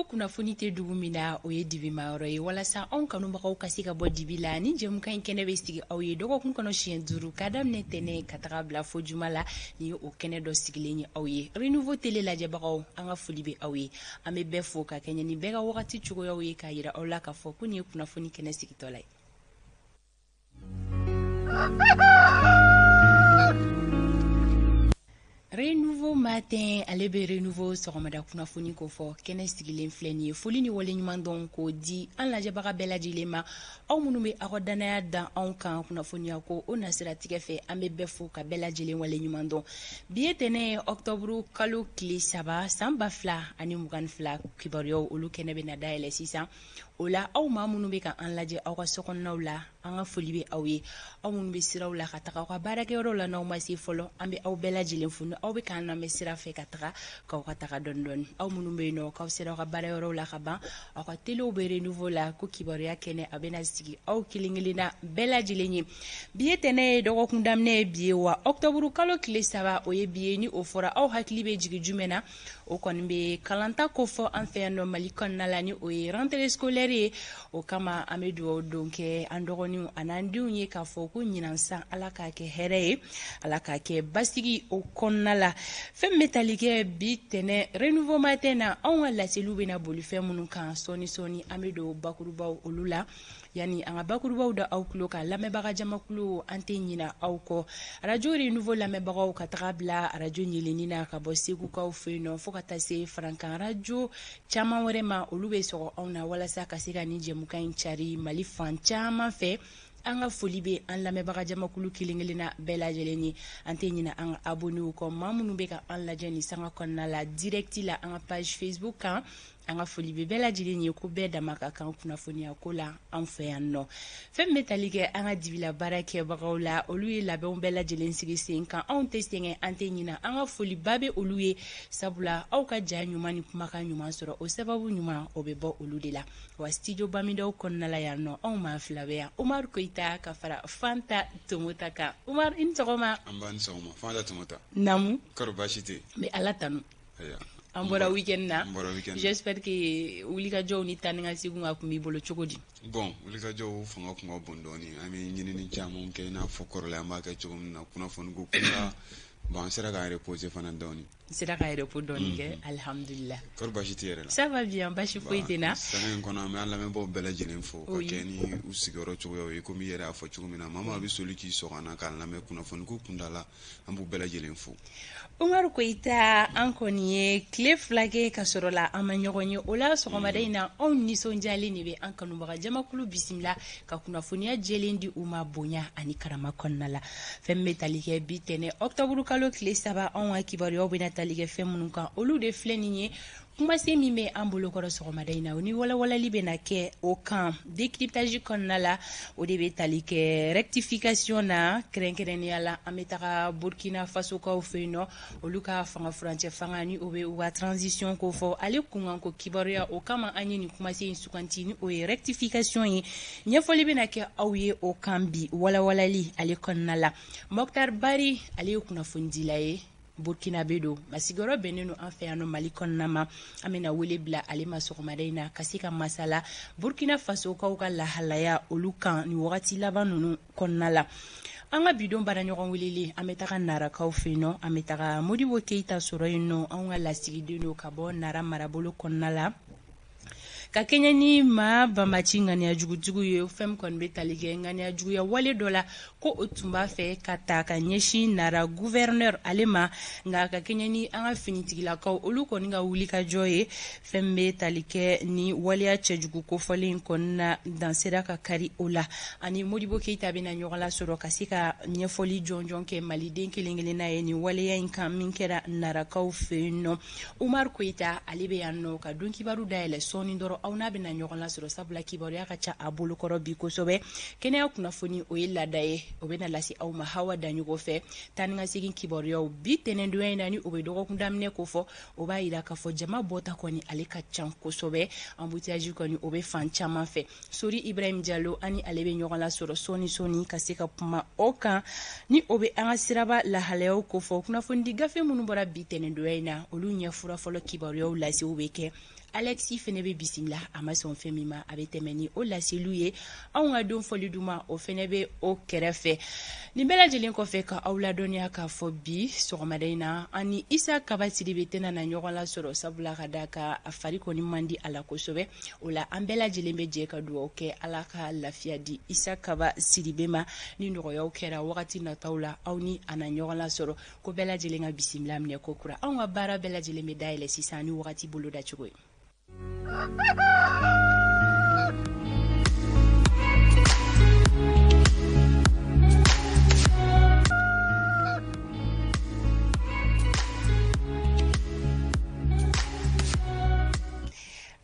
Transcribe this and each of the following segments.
Ko kunnafoni tɛ dugu min na, o ye dibimayɔrɔ ye. Walasa anw kanubagaw ka se ka bɔ dibi la, ni jɛmukan in kɛnɛ bɛ sigi aw ye dɔgɔkun kɔnɔ siɲɛ 5, ka daminɛ tɛnɛ ka taga bila fo juma la. Nin ye o kɛnɛ dɔ sigilen ye aw ye. Renouveau Télé lajɛbagaw, an ka foli bɛ aw ye. An bɛ bɛɛ fo ka kɛɲɛ ni bɛɛ ka wagati cogoyaw ye, k'a yira aw la k'a fɔ ko nin ye kunnafoni kɛnɛ sigitɔ la ye. Renouveau Matin, ale bɛ Renouveau sɔgɔmada kunnafoni kofɔ. Kɛnɛ sigilen filɛ nin ye. Foli ni waleɲuman dɔn k'o di an lajɛbaga bɛɛ lajɛlen ma, aw minnu bɛ aw ka dannaya da anw kan kunnafoniya ko o nasiratigɛ fɛ. An bɛ bɛɛ fo ka bɛɛ lajɛlen waleɲuman dɔn. Bi ye tɛnɛ ye, ɔkutɔburu kalo tile 3, san 2022. Kibaruyaw olu kɛnɛ bɛ na dayɛlɛ sisan. O la, aw maa minnu bɛ ka an lajɛ aw ka sokɔnɔnaw la, an ka foli bɛ aw ye. Aw minnu bɛ siraw la ka taga aw ka baarakɛyɔrɔ la, n'aw ma se fɔlɔ, an bɛ aw bɛɛ lajɛlen fo. Aw bɛ k'an lamɛn sira fɛ ka taga, k'aw ka taga dɔɔni dɔɔni. Aw minnu bɛ yen nɔ k'aw sera aw ka baarayɔrɔw la ka ban, aw ka telew bɛ Renouveau la, ko kibaruya kɛnɛ a bɛna sigi aw kelen kelenna bɛɛ lajɛlen ye. Bi ye tɛnɛ ye, dɔgɔkun daminɛ ye bi ye wa, ɔkutɔburu kalo tile 3, o ye bi ye. Ni o fɔra, aw hakili bɛ jigin jumɛn na? O kɔni bɛ kalanta ko fɔ an fɛ yan nɔ Mali kɔnɔna la, ni o ye rentrée scolaire ye. O kama, an bɛ dugawu don kɛ an dɔgɔninw an'an denw ye k'a fɔ ko ɲinan san, Ala k'a kɛ hɛrɛ ye, Ala k'a kɛ basigi o kɔnɔna la. Fɛn min bɛ tali kɛ bi tɛnɛ Renouveau Matin na, anw ka laseliw bɛna boli fɛn minnu kan sɔɔni sɔɔni, an bɛ don bakurubaw olu la. Yanni an ka bakurubaw da aw tulo kan, lamɛnbaga jamakulu, an tɛ ɲina aw kɔ. Arajo Renouveau lamɛnbagaw, ka taga bila arajo ɲɛlɛnni na ka bɔ Segukaw fɛ yen nɔ fo ka taa se Farankan arajo caman wɛrɛ ma, olu bɛ sɔgɔ anw na walasa ka se ka nin jɛmukan in cari Mali fan caman fɛ. An ka foli bɛ an lamɛnbaga jamakulu kelen kelenna bɛɛ lajɛlen ye. An tɛ ɲina an ka abonnéw kɔ, maa minnu bɛ ka an lajɛ nin sanga kɔnɔna la direct la an ka page Facebook kan. An ka foli bɛ bɛɛ lajɛlen ye, ko bɛɛ dama ka kan kunnafoniya ko la an fɛ yan nɔ. Fɛn min bɛ tali kɛ an ka dibila baara kɛbagaw la, olu ye labɛnw bɛɛ lajɛlen sigi sen kan. Anw tɛ sɛgɛn, an tɛ ɲina. An ka foliba bɛ olu ye, sabula aw ka ja ɲuman ni kumakan ɲuman sɔrɔ, o sababu ɲuman o bɛ bɔ olu de la. Wa studio Bamidaw kɔnɔna la yan nɔ, anw maa fila bɛ yan, Umaru Koyita ka fara Fanta Tomota kan. Umaru, i ni sɔgɔma. An ba, ni sɔgɔma, Fanta Tomota. Naamu. Kɔri baasi tɛ? N bɛ Ala tanu. An bɔra week-end na. J'espère que wulikajɔw ni taa ni ka segin a kun b'i bolo cogo di? Bon, wulikajɔw fanga kun ka bon dɔɔni. An bɛ ɲinini caman kɛ i n'a fɔ kɔrɔlen an b'a kɛ cogo min na kunnafoni ko kunda. Bon, an sera k'an reposer fana dɔɔni. N sera ka repos dɔɔni kɛ, alihamudulila. Kɔri baasi tɛ yɛrɛ la? Ça va bien, baasi foyi tɛ n na. Sanga in kɔnɔ, an bɛ an lamɛnbaaw bɛɛ lajɛlen fo ka kɛ ni u sigiyɔrɔ cogoyaw ye, komi i yɛrɛ y'a fɔ cogo min na. Maa maa bɛ soli k'i sɔgɔ an na k'an lamɛn kunnafoni ko kunda la, an b'u bɛɛ lajɛlen fo. Umaru Koyita, an kɔni ye tile 2 kɛ ka sɔrɔ la an ma ɲɔgɔn ye. O la, sɔgɔmada in na, anw nisɔndiyalen de bɛ an kanubaga jamakulu bisimila ka kunnafoniya jɛlen di u ma bonya ani karama kɔnɔna la. Fɛn min bɛ tali kɛ bi tɛnɛ ɔkutɔburu kalo tile 3, anw ka kibaruyaw bɛna tali kɛ fɛn minnu kan, olu de filɛ nin ye. Kumasen min bɛ an bolokɔrɔ sɔgɔmada in na, o ni walawalali bɛna kɛ o kan décryptage kɔnɔna la, o de bɛ tali kɛ rectification na. Kɛrɛnkɛrɛnnenya la, an bɛ taga Burkina Fasokaw fɛ yen nɔ, olu ka fanga furancɛ fanga ni o bɛ u ka transition ko fɔ, ale kunkanko kibaruya. O kama an ye nin kumasen in suganti, ni o ye rectification ye. Ɲɛfɔli bɛna kɛ aw ye o kan bi walawalali ale kɔnɔna la. Mokhtar Bari, ale ye kunnafonidila ye, Burkina bɛ don, a sigiyɔrɔ bɛnnen don an fɛ yan nɔ Mali kɔnɔna ma. An bɛna wele bila ale ma sɔgɔmada in na ka se ka masala Burkina Fasokaw ka lahalaya olu kan nin wagati laban ninnu kɔnɔna la. An ka bidon baaraɲɔgɔn welelen, an bɛ taga Narakaw fɛ yen nɔ, an bɛ taga Modibo Keyita sɔrɔ yen nɔ, anw ka lasigiden don ka bɔ Nara marabolo kɔnɔna la, ka kɛɲɛ ni maa banbaci ŋaniya jugutigiw ye. Fɛn min kɔni bɛ tali kɛ ŋaniya juguya wale dɔ la, ko o tun b'a fɛ ka ta ka ɲɛsin Nara gouverneur ale ma, nka ka kɛɲɛ ni an ka finitigilakaw olu kɔni ka wulikajɔ ye, fɛn min bɛ tali kɛ ni waleya cɛjugu kofɔlen kɔni na, dan sera ka kari o la. Ani Modibo Keyita bɛna ɲɔgɔn lasɔrɔ ka se ka ɲɛfɔli jɔnjɔn kɛ maliden kelen kelenna ye nin waleya in kan min kɛra Narakaw fɛ yen nɔ. Umar Koyita, ale bɛ yan nɔ ka don kibaru dayɛlɛ sɔɔni dɔrɔn. aw n'a bɛna ɲɔgɔn lasɔrɔ, sabula kibaruya ka ca a bolokɔrɔ bi kosɛbɛ. Kɛnɛya kunnafoni, o ye laada ye, o bɛna lase aw ma Hawa Daɲɔgɔ fɛ. Taa ni ka segin kibaruyaw bi tɛnɛndonya in na, ni o bɛ dɔgɔkun daminɛ ko fɔ, o b'a yira k'a fɔ jama bɔta kɔni ale ka ca kosɛbɛ. Embouteillage kɔni, o bɛ fan caman fɛ. Sori Ibrahim Jalo ani ale bɛ ɲɔgɔn lasɔrɔ sɔɔni sɔɔni ka se ka kuma o kan, ni o bɛ an ka siraba lahalayaw kofɔ. Kunnafonidi gafe minnu bɔra bi tɛnɛndonya in na, olu ɲɛfura fɔlɔ kibaruyaw lasew bɛ kɛ. Alexi fɛnɛ bɛ bisimila, a ma sɔn fɛn min ma, a bɛ tɛmɛ ni o laseliw ye. Anw ka don fɔli duman, o fɛnɛ bɛ o kɛrɛfɛ. Nin bɛɛ lajɛlen kɔfɛ, ka aw ladɔnniya k'a fɔ bi sɔgɔmada in na, an ni Isa Kaba Sidibe tɛna na ɲɔgɔn lasɔrɔ, sabula ka da ka a fari kɔni man di a la kosɛbɛ. O la, an bɛɛ lajɛlen bɛ jɛ ka dugawu kɛ, Ala ka lafiya di Isa Kaba Sidibe ma. Ni nɔgɔyaw kɛra wagati nataw la, aw ni a na ɲɔgɔn lasɔrɔ. Ko bɛɛ lajɛlen ka bisimila minɛ ko kura. Anw ka baara bɛɛ lajɛlen bɛ dayɛlɛ sisan ni wagati boloda cogo ye.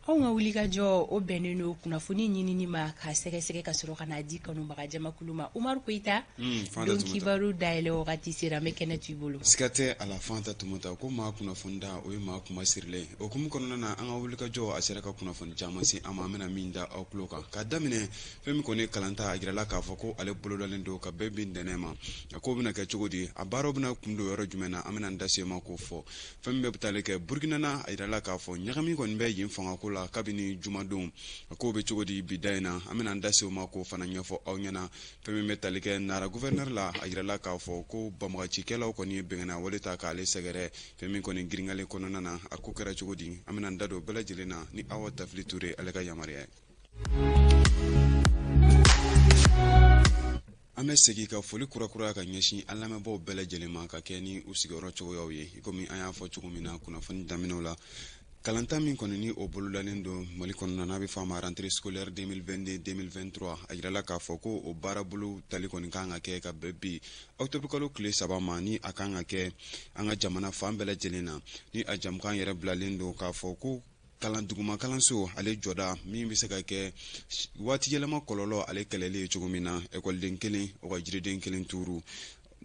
Anw ka wulikajɔ, o bɛnnen don kunnafoni ɲinini ma, k'a sɛgɛsɛgɛ ka sɔrɔ ka n'a di kanubaga jamakulu ma. Umaru Koyita, don kibaru dayɛlɛ wagati sera, an bɛ kɛnɛ to i bolo. Siga tɛ a la, Fanta Tumata, ko maa kunnafoni da, o ye maa kuma sirilen. O hukumu kɔnɔna na, an ka wulikajɔ a sera ka kunnafoni caman se an ma, an bɛna min da aw tulo kan. Ka daminɛ fɛn min kɔni kalanta, a jirala k'a fɔ ko ale bolodalen don ka bɛn bi ntɛnɛn ma. A ko bɛna kɛ cogo di? A baaraw bɛna kun don yɔrɔ jumɛn na? An bɛna an da se ma k'o fɔ. Fɛn min bɛ tali kɛ Burukina na, a jirala k'a fɔ ɲagami kɔni bɛ yen fangako la kabini jumadon. A ko bɛ cogo di bi da in na? An bɛna an da se o ma k'o fana ɲɛfɔ aw ɲɛna. Fɛn min bɛ tali kɛ Nara gouverneur la, a jirala k'a fɔ ko banbagacikɛlaw kɔni ye bɛnkanna wale ta k'ale sɛgɛrɛ. Fɛn min kɔni girinkalen kɔnɔna na, a ko kɛra cogo di? An bɛna an da don bɛɛ lajɛlen na ni Awa Tafili Ture ale ka yamaruya ye. An bɛ segin ka foli kurakuraya ka ɲɛsin an lamɛnbaaw bɛɛ lajɛlen ma, ka kɛ ni u sigiyɔrɔ cogoyaw ye. I komi an y'a fɔ cogo min na kunnafoni daminɛw la, kalanta min kɔni ni o bolodalen don Mali kɔnɔna, n'a bɛ fɔ a ma rentrée scolaire 2022 2023, a jirala k'a fɔ ko o baarabolo tali kɔni kan ka kɛ ka bɛn bi octobre kalo tile 3 ma, ni a kan ka kɛ an ka jamana fan bɛɛ lajɛlen na. Ni a jamukan yɛrɛ bilalen don k'a fɔ ko kalan duguma kalanso ale jɔda min bɛ se ka kɛ waati yɛlɛma kɔlɔlɔ ale kɛlɛli ye cogo min na, ekɔliden kelen o ka jiriden kelen turu.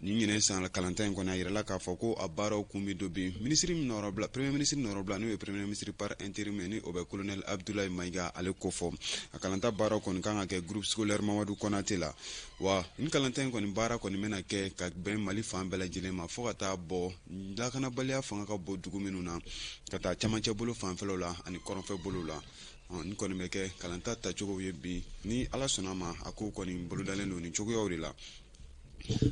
Nin ɲinɛ san kalanta in kɔni, a yirala k'a fɔ ko a baaraw kun bɛ don bi minisiri min nɔrɔbila, premier ministre nɔrɔbila, n'o ye premier ministre par intérim, ni o bɛ colonel Abdoulaye Maïga ale kofɔ. A kalanta baaraw kɔni kan ka kɛ groupe scolaire Mamadu Konate la. Wa nin kalanta in kɔni baara kɔni bɛna kɛ ka bɛn Mali fan bɛɛ lajɛlen ma, fo ka taa bɔ lakanabaliya fanga ka bon dugu minnu na, ka taa camancɛ bolo fanfɛlaw la ani kɔrɔnfɛ bolo la. Nin kɔni bɛ kɛ kalanta tacogo ye bi, ni Ala sɔnna ma. A ko kɔni bolodalen don nin cogoyaw de la.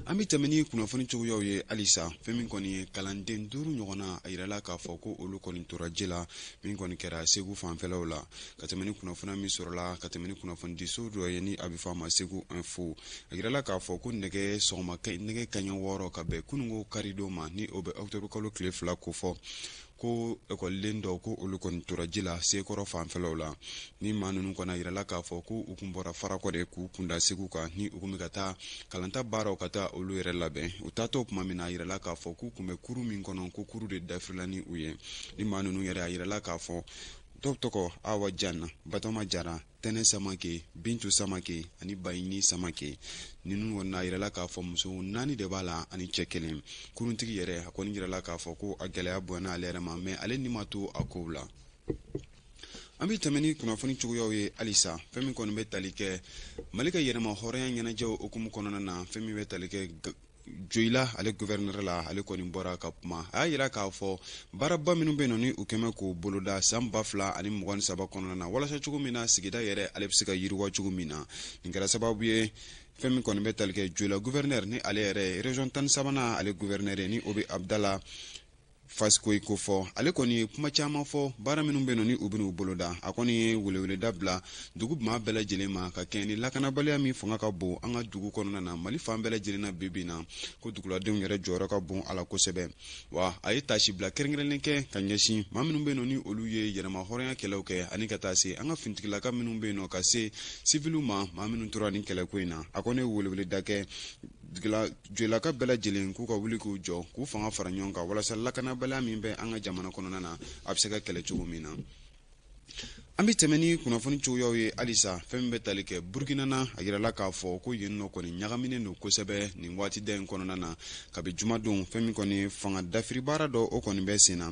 An bɛ tɛmɛ ni kunnafoni cogoyaw ye halisa. Fɛn min kɔni ye kalanden 5 ɲɔgɔnna, a yirala k'a fɔ ko olu kɔni tora ji la, min kɔni kɛra Segu fanfɛlaw la. Ka tɛmɛ ni kunnafoniya min sɔrɔla ka tɛmɛ ni kunnafonidiso dɔ ye, ni a bɛ fɔ a ma Segu Info, a yirala k'a fɔ ko nɛgɛ sɔgɔma nɛgɛ kaɲɛ 6 ka bɛn kununko karidon ma, ni o bɛ octobre kalo tile 2 kofɔ, ko ekɔliden dɔw ko olu kɔni tora ji la Sekɔrɔ fanfɛlaw la. Ni maa ninnu kɔni, a yirala k'a fɔ ko u kun bɔra Farakɔ de k'u kunda Segu kan, ni u kun bɛ ka taa kalanta baaraw ka taa olu yɛrɛ labɛn. U taatɔ tuma min na, a yirala k'a fɔ k'u kun bɛ kuru min kɔnɔ, ko kuru de dafirila ni u ye. Ni maa ninnu yɛrɛ, a yirala k'a fɔ dɔw tɔgɔ Awa Jan, Batɔma Jara, Tɛnɛ Samake, Bintu Samake ani Bayini Samake. Ninnu kɔni, a yirala k'a fɔ muso 4 de b'a la ani cɛ kelen. Kuruntigi yɛrɛ, a kɔni yirala k'a fɔ ko a gɛlɛya bonyana ale yɛrɛ ma, mais ale ni ma to a kow la. An bɛ tɛmɛ ni kunnafoni cogoyaw ye halisa. Fɛn min kɔni bɛ tali kɛ Mali ka yɛrɛma hɔrɔnya ɲɛnajɛw hukumu kɔnɔna na, fɛn min bɛ tali kɛ Joyila ale gouverneur la, ale kɔni bɔra ka kuma. A y'a yira k'a fɔ baaraba minnu bɛ yen nɔ, ni u kɛmɛ k'o boloda san 2023 kɔnɔna na, walasa cogo min na sigida yɛrɛ ale bɛ se ka yiriwa cogo min na. Nin kɛra sababu ye, fɛn min kɔni bɛ tali kɛ Joyila gouverneur, ni ale yɛrɛ ye région 13nan ale gouverneur ye, ni o bɛ Abdala Fasikoyi ko fɔ, ale kɔni ye kuma caman fɔ baara minnu bɛ nɔ, ni u bɛn'u boloda. A kɔni ye weleweleda bila dugu maa bɛɛ lajɛlen ma, ka kɛɲɛ ni lakanabaliya min fanga ka bon an ka dugu kɔnɔna na, Mali fan bɛɛ lajɛlen na bi bi na, ko duguladenw yɛrɛ jɔyɔrɔ ka bon a la kosɛbɛ. Wa a ye taasibila kɛrɛnkɛrɛnnen kɛ ka ɲɛsin maa minnu bɛ nɔ, ni olu ye yɛrɛma hɔrɔnya kɛlɛw kɛ, ani ka taa se an ka finitigilaka minnu bɛ yen nɔ, ka se siviliw ma, maa minnu tora nin kɛlɛko in na. A kɔni ye weleweleda kɛ Joyilaka bɛɛ lajɛlen k'u ka wuli k'u jɔ, k'u fanga fara ɲɔgɔn kan, walasa lakanabaliya min bɛ an ka jamana kɔnɔna na, a bɛ se ka kɛlɛ cogo min na. An bɛ tɛmɛ ni kunnafoni cogoyaw ye halisa. Fɛn min bɛ tali kɛ Burukina na, a yirala k'a fɔ ko yen nɔ kɔni ɲagaminen don kosɛbɛ nin waati da in kɔnɔna na. Kabi jumadon, fɛn min kɔni fanga dafiri baara dɔ, o kɔni bɛ sen na.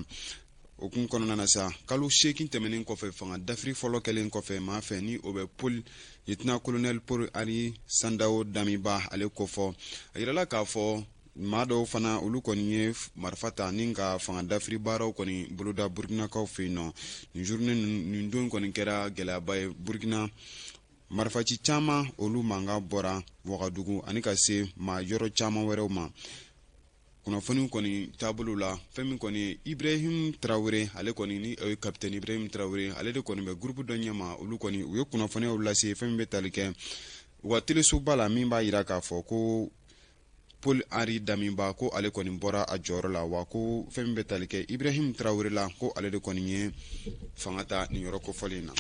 O kun kɔnɔna na sa, kalo 8 tɛmɛnen kɔfɛ, fanga dafiri fɔlɔ kɛlen kɔfɛ maa fɛ ni o bɛ Paul, lieutenant colonel Paul Henri Sandaogo Damiba ale kofɔ, a yirala k'a fɔ maa dɔw fana, olu kɔni ye marifa ta ni ka fanga dafiri baaraw kɔni boloda Burukinakaw fɛ yen nɔ. Nin journée, nin don kɔni kɛra gɛlɛyaba ye Burukina. Marifaci caman, olu mankan bɔra Wagadugu ani ka se maa yɔrɔ caman wɛrɛw ma. Kunnafoni kɔni taabolo la, fɛn min kɔni ye Ibrahim Tarawele, ale kɔni ni o ye capitaine Ibrahim Tarawele, ale de kɔni bɛ groupe dɔ ɲɛma. Olu kɔni, u ye kunnafoniyaw lase fɛn min bɛ tali kɛ u ka telesoba la, min b'a jira k'a fɔ ko Paul Henri Damiba, ko ale kɔni bɔra a jɔyɔrɔ la, wa ko fɛn min bɛ tali kɛ Ibrahim Tarawele la, ko ale de kɔni ye fanga ta nin yɔrɔ kofɔlen na.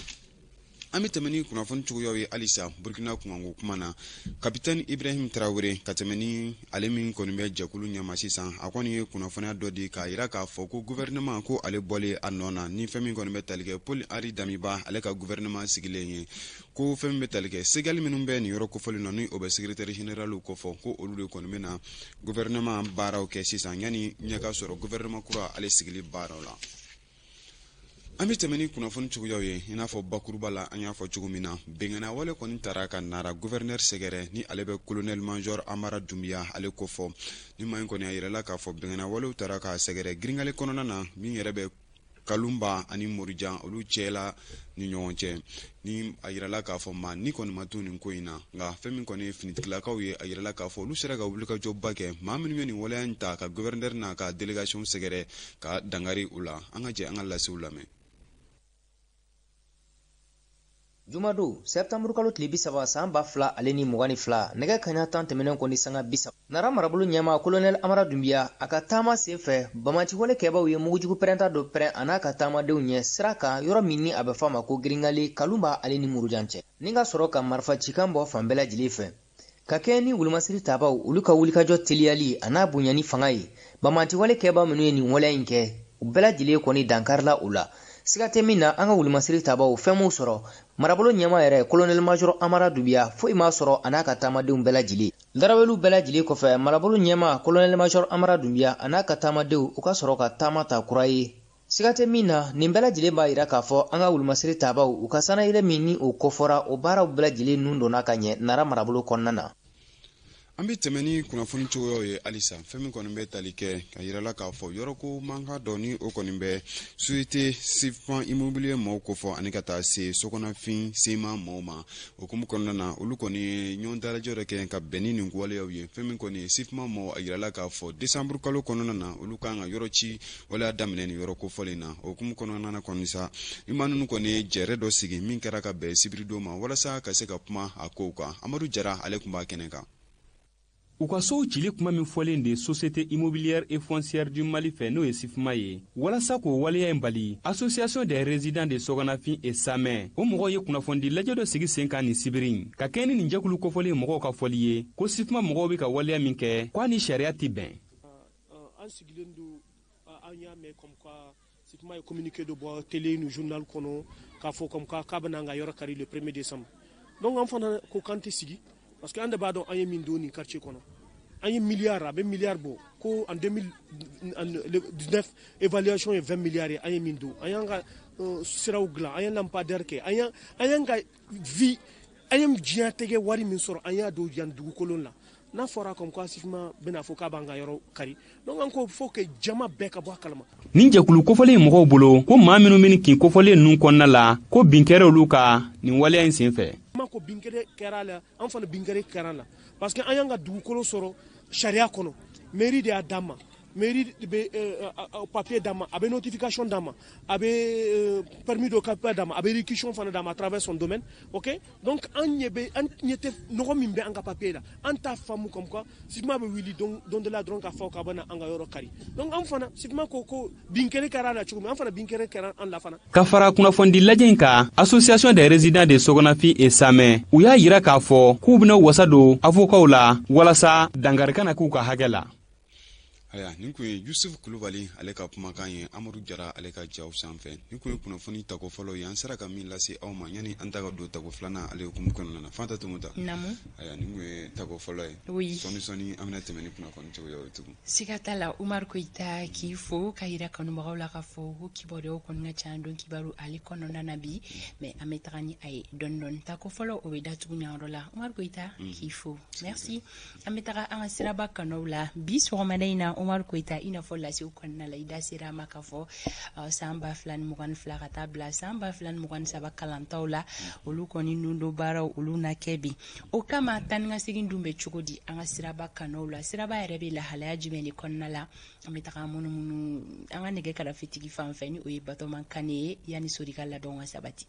An bɛ tɛmɛ ni kunnafoni cogoyaw ye halisa Burukina kunkanko kuma na. Kapitɛni Ibrahim Tarawele, ka tɛmɛ ni ale min kɔni bɛ jɛkulu ɲɛma sisan, a kɔni ye kunnafoniya dɔ di k'a jira k'a fɔ ko gouvernement, ko ale bɔlen a nɔ na ni fɛn min kɔni bɛ tali kɛ Paul Henri Damiba ale ka gouvernement sigilen ye, ko fɛn min bɛ tali kɛ Segali minnu bɛ nin yɔrɔ kofɔlen na, ni o bɛ secrétaire général kofɔ, ko olu de kɔni bɛ na gouvernement baaraw kɛ sisan yanni ɲɛ ka sɔrɔ gouvernement kura ale sigili baaraw la. An bɛ tɛmɛ ni kunnafoni cogoyaw ye. I n'a fɔ bakuruba la, an y'a fɔ cogo min na, binkanni wale kɔni taara ka Nara gouverneur sɛgɛrɛ, ni ale bɛ colonel major Amara Dunbiya ale kofɔ. Ni maa in kɔni, a yirala k'a fɔ binkanni walew taara k'a sɛgɛrɛ Girinkale kɔnɔna na, min yɛrɛ bɛ Kalunba ani Morijan olu cɛ la ni ɲɔgɔn cɛ. Ni a yirala k'a fɔ maa ni kɔni ma to nin ko in na, nka fɛn min kɔni ye finitigilakaw ye, a yirala k'a fɔ olu sera ka wulikajɔba kɛ maa minnu ye nin waleya in ta ka gouverneur n'a ka délégation sɛgɛrɛ, ka dankari u la. An ka jɛ an ka lasew lamɛn. Jumadon, sɛtanburukalo tile 30 san 2022, nɛgɛ kaɲa 10 tɛmɛnen kɔ ni sanga 30, Nara marabolo ɲɛmaa kolonɛli Amara Dunbiya a ka taama sen fɛ, bamaciwale kɛbaw ye mugujugu pɛrɛnta dɔ pɛrɛn a n'a ka taamadenw ɲɛ sira kan, yɔrɔ min ni a bɛ fɔ a ma ko Girinkale, Kalunba ale ni Murujan cɛ, ni ka sɔrɔ ka marifa cikan bɔ fan bɛɛ lajɛlen fɛ. Ka kɛɲɛ ni wolomasiri tabaw olu ka wulikajɔ teliyali a n'a bonya ni fanga ye, bamaciwale kɛba minnu ye nin waleya in kɛ, u bɛɛ lajɛlen kɔni dankarila u la. Siga tɛ min na, an ka wolomasiri tabaw fɛn m'u sɔrɔ. Marabolo ɲɛmaa yɛrɛ, kolonɛli major Amara Dunbiya, foyi m'a sɔrɔ a n'a ka taamadenw bɛɛ lajɛlen. Daraweliw bɛɛ lajɛlen kɔfɛ, marabolo ɲɛmaa kolonɛli major Amara Dunbiya a n'a ka taamadenw, u ka sɔrɔ ka taama ta kura ye. Siga tɛ min na, nin bɛɛ lajɛlen b'a yira k'a fɔ an ka wolomasiri tabaw u ka sanayɛlɛ min ni o kofɔra, o baaraw bɛɛ lajɛlen nun donna ka ɲɛ Nara marabolo kɔnɔna na. An bɛ tɛmɛ ni kunnafoni cogoyaw ye halisa. Fɛn min kɔni bɛ tali kɛ ka yirala k'a fɔ yɔrɔko mankan dɔ, ni o kɔni bɛ société SIFMA immobilier maaw kofɔ ani ka taa se Sokɔnafin SEMA maaw ma, o hukumu kɔnɔna na, olu kɔni ye ɲɔgɔn dalajɛ dɔ kɛ ka bɛn ni nin waleyaw ye. Fɛn min kɔni ye SIFMA maaw, a yirala k'a fɔ décembre kalo kɔnɔna na, olu kan ka yɔrɔ ci waleya daminɛ nin yɔrɔ kofɔlen na. O hukumu kɔnɔna na kɔni sa, ni maa ninnu kɔni ye jɛrɛ dɔ sigi min kɛra ka bɛn sibiridon ma walasa ka se ka kuma a kow kan. Amadu Jara, ale tun b'a kɛnɛ kan. U ka sow cili kuma min fɔlen de Société immobilière et foncière du Mali fɛ, n'o ye SIFMA ye, walasa k'o waleya in bali, Association des résidents de Sɔgɔnafin et Samɛ, o mɔgɔw ye kunnafonidi lajɛ dɔ sigi sen kan nin sibiri, ka kɛɲɛ ni nin jɛkulu kofɔlen mɔgɔw ka fɔli ye ko SIFMA mɔgɔw bɛ ka waleya min kɛ, k'a ni sariya tɛ bɛn. An sigilen don, an y'a mɛn comme quoi SIFMA ye communiqué dɔ bɔ télé ni journal kɔnɔ k'a fɔ comme quoi k'a bɛna an ka yɔrɔ kari le 1er décembre. Donc an fana ko k'an tɛ sigi, parce que an de b'a dɔn an ye min don nin quartier kɔnɔ. An ye milliard, a bɛ milliard bɔ, ko en 2019 évaluation ye 20 milliards ye. An ye min don, an y'an ka siraw dilan, an ye lampadaire kɛ, an y'an ka vie, an ye diɲɛtigɛ wari min sɔrɔ, an y'a don yan dugukolo la. N'a fɔra comme quoi SIFMA bɛna fɔ k'a b'an ka yɔrɔ kari, donc an ko faut que jama bɛɛ ka bɔ a kalama. Nin jɛkulu kofɔlen mɔgɔw bolo ko maa minnu bɛ nin kin kofɔlen ninnu kɔnɔna la, ko bin kɛra olu ka nin waleya in sen fɛ. Ma ko bin kɛra la, an fana bin kɛra la, parce que an y'an ka dugukolo sɔrɔ sariya kɔnɔ. Mairie de y'a d'an ma, mairie bɛ papier d'an ma, a bɛ notification d'an ma, a bɛ permis d'occuper d'an ma, a bɛ réquisition fana d'an ma à travers son domaine, ok. Donc an ɲɛ bɛ, an ɲɛ tɛ nɔgɔ min bɛ an ka papier la. An t'a faamu comme quoi SIFMA bɛ wuli don dɔ la dɔrɔn k'a fɔ k'a bɛna an ka yɔrɔ kari. Donc an fana, SIFMA ko bin kɛra kɛra la cogo min, an fana bin kɛra kɛra an la fana. Ka fara kunnafonidi lajɛ in kan, Association des résidents de Sɔgɔnafin et Samɛ, u y'a yira k'a fɔ k'u bɛna wasa don avocatw la walasa dankari kana k'u ka hakɛ la. Aya, nin kun ye Yusuf Kulubali ale ka kumakan ye Amadu Jara ale ka jaw sanfɛ. Nin kun ye kunnafoni tako fɔlɔ ye an sera ka min lase aw ma yanni an ta ka don tako filanan ale hukumu kɔnɔna na. Fanta Tomuta. Naamu. Aya, nin kun ye tako fɔlɔ ye. Oui. Sɔɔni sɔɔni an bɛna tɛmɛ ni kunnafoni cogoyaw ye tugun. Siga t'a la, Umar Koyita, k'i fo ka yira kanubagaw la k'a fɔ ko kibaruyaw kɔni ka ca don kibaru ale kɔnɔna na bi, mais an bɛ taga ni a ye dɔɔni dɔɔni. Tako fɔlɔ, o bɛ datugu nin yɔrɔ la. Umar Koyita, k'i fo, merci. An bɛ taga an ka siraba kanaw la bi sɔgɔmada in na. Umar Koyita, i n'a fɔ lasew kɔnɔna la, i da sera a ma k'a fɔ san 2022 ka taa bila san 2023 kalantaw la, olu kɔni nun don baaraw olu na kɛ bi. O kama, taa ni ka segin dun bɛ cogo di an ka siraba kanaw la? Siraba yɛrɛ bɛ lahalaya jumɛn de kɔnɔna la? An bɛ taga munumunu an ka nɛgɛ karafetigi fan fɛ, ni o ye Batɔman Kane ye, yanni sori ka labɛnw ka sabati.